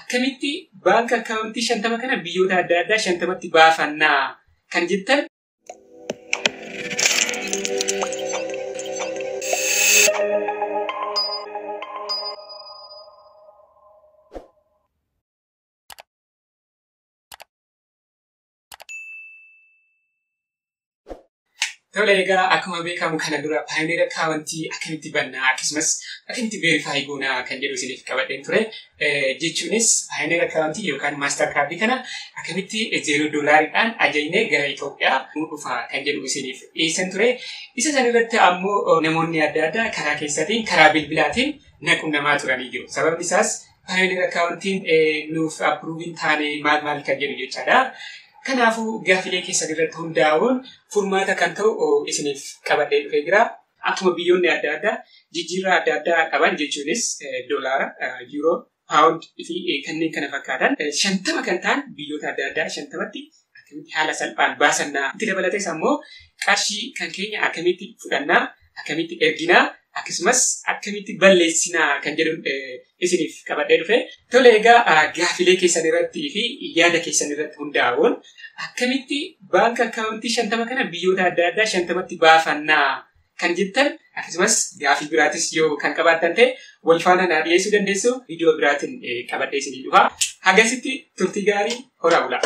Akkamitti baank akkaawuntii 50 kana biyyoota adda addaa 50tti baafannaa kan jettan Tole egaa akkuma beekamu kana dura Payoneer akkaawuntii akkamitti bannaa akkasumas akkamitti verify goonaa kan jedhu isiniif qabadheen ture. Jechuunis Payoneer akkaawuntii yookaan maaster kaardii kana akkamitti $0 ajajnee gara Itoophiyaa nu dhufa kan jedhu isiniif dhiyeessan ture. Isa san irratti ammoo namoonni adda addaa karaa keessaatiin karaa bilbilaatiin na qunnamaa turanii jiru. Sababni isaas Payoneer akkaawuntiin nuuf appiruuviin taane maal maal kan jedhu jechaadha. Kanaafuu gaafilee keessan irratti hundaa'uun furmaata kan ta'u isiniif qabadhee dhufee jira. Akkuma biyyoonni adda addaa jijjiirraa adda addaa qaban jechuunis doolaara, yuuroo, paawund fi kanneen kana fakkaatan 50 kan ta'an biyyoota adda addaa 50tti akkamitti haala salphaan baasannaa. Itti dabalatees ammoo qarshii kan keenya akkamitti fudhannaa, akkamitti erginaa, akkasumas akkamitti balleessinaa kan jedhu isiniif qabadhee dhufe. Tole egaa gaafilee keessan irratti fi yaada keessan irratti hundaa'uun akkamitti baank akkaawuntii 50 kana biyyoota adda addaa 50tti baafannaa kan jettan akkasumas gaafii biraatis yoo kan qabaattan ta'e wal faana naa dhiyeessuu dandeessu viidiyoo biraatiin qabadhee isinii dhufa. Hagasitti turtii gaarii horaa bulaa.